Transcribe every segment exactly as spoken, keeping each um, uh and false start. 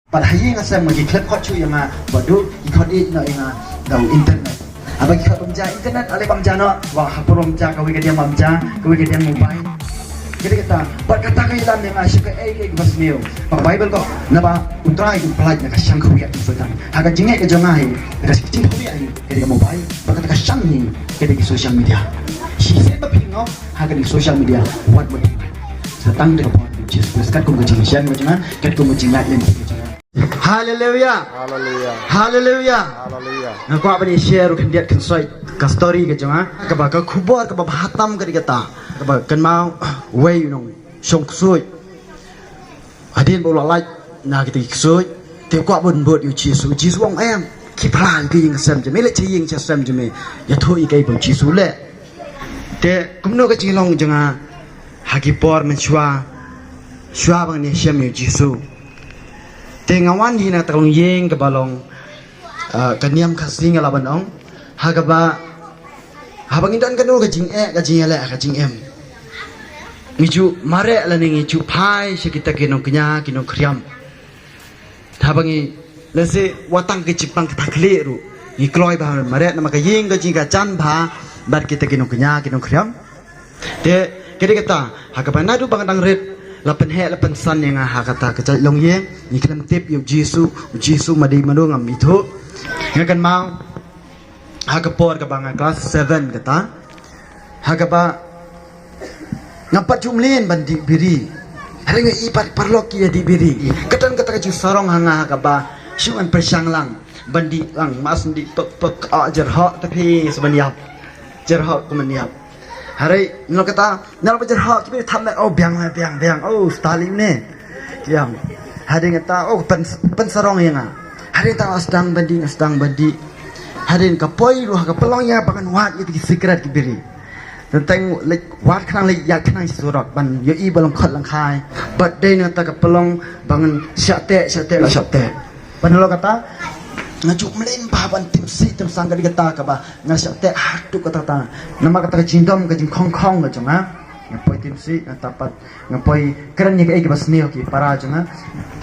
Pat ha ïing ha sem ma ki khlem khot shuh ïa nga, ba duh ki khot ïeit noh ïa nga da u internet. Haba ki khot bam ja internet, ale bam ja noh, wa ha por bam ja kawei ka diang bam ja, kawei ka diang mobile. Kata kata, pat kata ka ïalam ïa nga sha kaei kaei kaba sniew. Ba ka Bible ko, naba U Trai u pyllait na ka shang khawiah jong Soitan. Ha ka jingngeit ka jong nga hi, ka jingkhawiah hi, ka dei ka mobile, ba kata ka shang hi, ka dei ka social media. Shisien ba phi ngop ha ka dei social media, wat ba phi ngop. Sa tang da ka por u Jisu Khrist, katkum ka jingshem ka jong nga, katkum ka jinglait lynti ka jong nga. Haleluya. Haleluya. Haleluya. Haleluya. Nga kwah ban ïa share ruh khyndiat khynsoit ka story ka jong nga. Kaba ka khubor kaba bha tam ka dei kata. Kaba kynmaw wei u nongshong ksuid. Hadien ba u la lait na kita ki ksuid, te u kwah ban bud ïa u Jisu. U Jisu u ong em, ki phla ïa ka ïing ka sem jong me, leit sha ïing sha sem jong me. Ïathuh ïa kaei ba u Jisu u leh. Te kumno ka jinglong jong nga ha ki por mynshuwa, shuwa ba ngan ïashem ïa u Jisu. Te nga wan hi na ka longïing kaba long, ah, ka niam Khasi nga lah ban ong. Ha kaba, haba ngi don kano ka jingeh, ka jingïaleh, ka jingim, ngi ju mareh lane ngi ju phai sha kita ki nongkñia, ki nongkhriam. Haba ngi, lehse wat tang ki jingpang kita khlieh ruh, ngi kloi ba mareh, namar ka ïing ka jong ngi ka jan bha bad kita ki nongkñia, ki nongkhriam. Te ka dei kata, ha kaba naduh ba nga dang rit, la pynheh la pynsan ïa nga ha kata ka jait longïing. Ngi khlem tip ïa u Jisu, u Jisu ma dei mano ngam ithuh. Nga kynmaw ha ka por kaba nga class seven kata, ha kaba nga pat ju mlien ban dih biri. Hynrei nga i pat paralok ki ïa dih biri. Ka don kata ka jingsarong ha nga ha kaba shu ngan pyrshang lang ban dih lang, mas dih pek pek, ah, jyrhoh te phi sa ban ïap. Jyrhoh kum ban ïap. Hynrei nalor kata, nalor ba jyrhoh ki biri thap met, oh, biang, biang, biang, oh, stali ne. Ki ong. Hadien kata, oh, pyn, pynsarong ïa nga. Hadien kata nga sdang ban dih, nga sdang ban dih. Hadien ka poi ruh ha ka pynlong ïa nga ba ngan wad ïa ki sikret ki biri. Teng teng leit wad khnang, leit ïaid khnang sha surok ban ïohi ba lyngkhot lyngkhai. Bad dei na kata ka pynlong ba ngan shah teh, shah teh, la shah teh. Ban nalor kata, nga ju mlien bha ban tim sih tim sang, ka dei kata kaba nga shah teh haduh katta katta. Namar kata ka jingdom ka jingkhongkhong ka jong nga. Nga poi tim sih, nga tapat, nga poi kren ïa kaei kaba sniew ki para jong nga.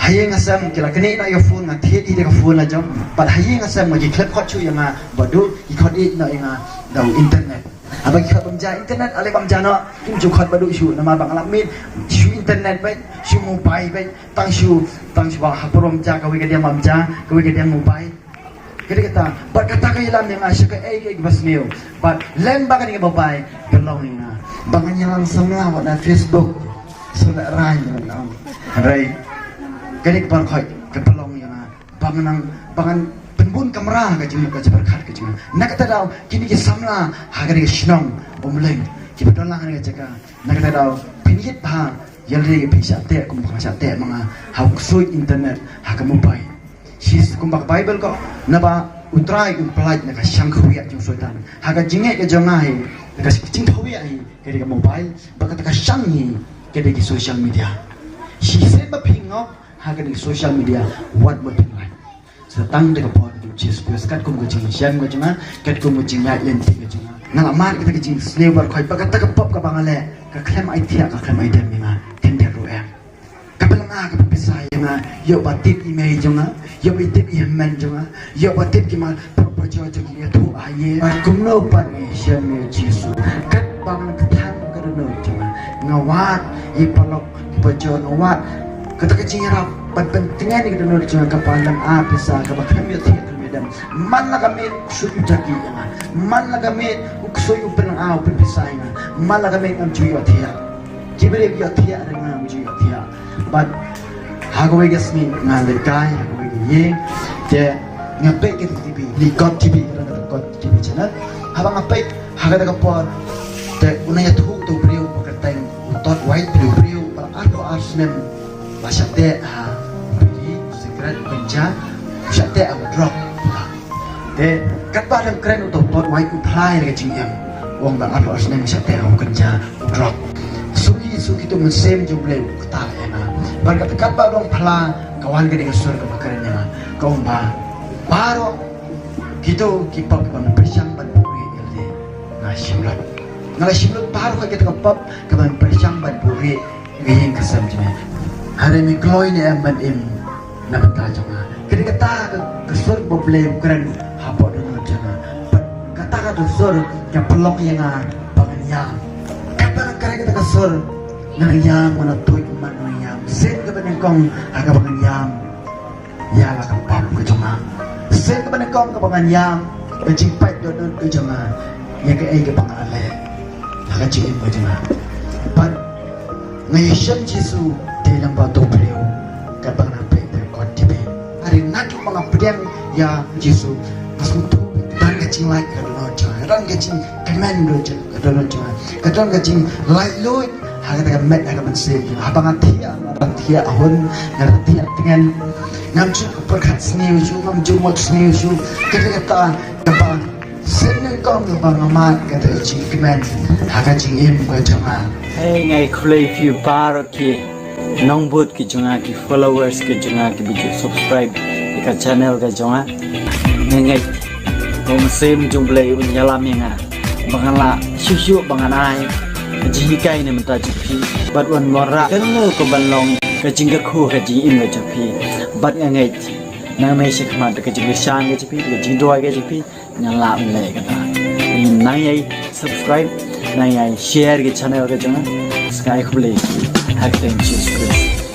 Ha ïing ha sem ki la knieh noh ïa ka phone, nga thied ïa ka phone la jong. Pat ha ïing ha sem ma ki khlem khot shuh ïa nga, ba duh ki khot ïeit noh ïa nga da u internet. Haba ki khot bam ja internet, ale bam ja noh, kim ju khot ba duh shuh, namar ba nga la mih shu internet beit, shu mobile beit, tang shu, tang shu ba ha por bam ja kawei ka diang bam ja, kawei ka diang mobile. Ka dei kata, bad kata ka ïalam ïa nga sha kaei kaei kaba sniew. Bad lem ba ka dei kaba bai, ka long ïa nga ba ngan ïalam samla wat na Facebook. Samla rang ïa nga. Hynrei ka dei kaba khot kaba long ïa nga ba ngan, ba ngan pynbun kamra ka jing, ka jingpyrkhat ka jing. Na kata daw kine ki samla ha ka dei ka shnong Umling kiba don lang ha ka jaka. Na kata daw pynïit bha ïa lade, phi shah teh kumba nga shah teh ma nga ha u ksuid internet, ha ka mobile. Shi kumba ka Bible ko, naba U Trai un pyllait na ka shang khawiah jong Soitan. Ha ka jingngeit ka jong nga hi, ka jingkhawiah hi ka dei ka mobile, bad kata ka shang hi ka dei ki social media. Shisien ba phi ngop ha ka dei social media, wat mut phi ngop. Sa tang da ka por ka jong u Jisu Khrist, katkum ka jingshem ka jong nga, katkum ka jingïaid lynti ka jong nga, nga la mad kata ka jingsniew baroh khoit, ba kata ka pop kaba nga leh ka khlem ai thiah, ka khlem ai dem ïa nga khyndiat ruh em. Ka pynlong nga, ka pynpisa ïa nga, ïoh ba tip i mei jong nga, ïoh ba tip i hynmen jong nga, ïoh ba tip ki ma pyrshah jong ki ïathuh ha ïing. Bad kumno pat ngi shem ïa u Jisu, katba ngan kthang ka dohnud jong nga, nga wad ïa i paralok kiba jur, nga wad kata ka jingïarap ban pyntngen ïa ka dohnud jong nga, kaba lynga pisa, kaba khlem ïohthiah khlem ïadem. Man la ka miet u ksuid u jaki ïa nga, man la ka miet u ksuid u pynlynga u pynpisa ïa nga, man la ka miet ngam ju ïohthiah. Ki briew ki ïohthiah, hynrei nga ngam ju ïohthiah. Bad ha kawei ka sngi nga leit kai ha kawei ka ïing, te nga peit ka TV, Li God TV, ka don ka God TV channel. Haba nga peit ha kata ka por, te u nongïathuh uta u briew ba kyrteng u Todd White, u briew ba la arphew ar snem ba shah teh ha biri, sikret, ganja, shah teh ha u drug. Te katba dang kren uta u Todd White u phla ïa ka jingim, u ong ba arphew ar snem shah teh ha u ganja, u drug. Suki suki, to mynsiem jong U Blei u kta ïa nga. Bad katba u dang phla, ka wan ka dei ka sur kaba kren ïa nga, ka ong ba baroh kito ki pop kiba me pyrshang ban buhrieh ïa lade, nga shim lut. Nga la shim lut baroh kito ki pop kiba me pyrshang ban buhrieh ïa ka ïing ka sem jong me. Hynrei me kloi ne em ban im na bynta jong nga. Ka dei kata ka, ka sur ba U Blei u kren hapoh dohnud jong nga. Bad kata ka sur ka pynlong ïa nga ba ngan ïam. Katba nga kren kata ka sur, ngan ïam, ngan tuid man ngan ïam. Sien kaba nyngkong ha kaba ngan ïam ïa la ka pop ka jong nga. Sien kaba nyngkong kaba ngan ïam, ka jingpait dohnud ka jong nga ïa kaei kaba nga leh ha ka jingim ka jong nga. Bad nga ïashem Jisu dei lang ba uto u briew, katba nga peit da ka kot T V. Hynrei naduh ba nga pdiang ïa Jisu, nga sngewthuh ka don ka jinglait ka dohnud jong nga, ka don ka jingkmen ka dohnud jong nga, ka don ka jinglaitluid ha kata ka met ha ka mynsiem. Haba nga thiah, nga dang thiah hun, nga dang thiah tngen, ngam ju pyrkhat sniew shuh, ngam ju mut sniew shuh. Ka dei kata kaba sien nyngkong kaba nga mad kata ka jingkmen ha ka jingim ka jong nga. Hei, nga ai khublei ïa phi baroh ki nongbud ki jong nga, ki followers ki jong nga, kiba ju subscribe ïa ka channel ka jong nga. Nga ngeit ba u Mynsiem jong U Blei un ïalam ïa nga ba ngan lah shuh shuh ba ngan ai ka jinghikai na bynta jong phi, bad un wanrah kano kaba long ka jingkyrkhu ka jingim ka jong phi. Bad nga ngeit nangne shakhmat da ka jingkyrshan ka jong phi, da ka jingduwai ka jong phi, ngan lah ban leh kata. Nang ïai subscribe, nang ïai share ka channel ka jong nga. Nga ai khublei ha ka kyrteng Jisu Khrist.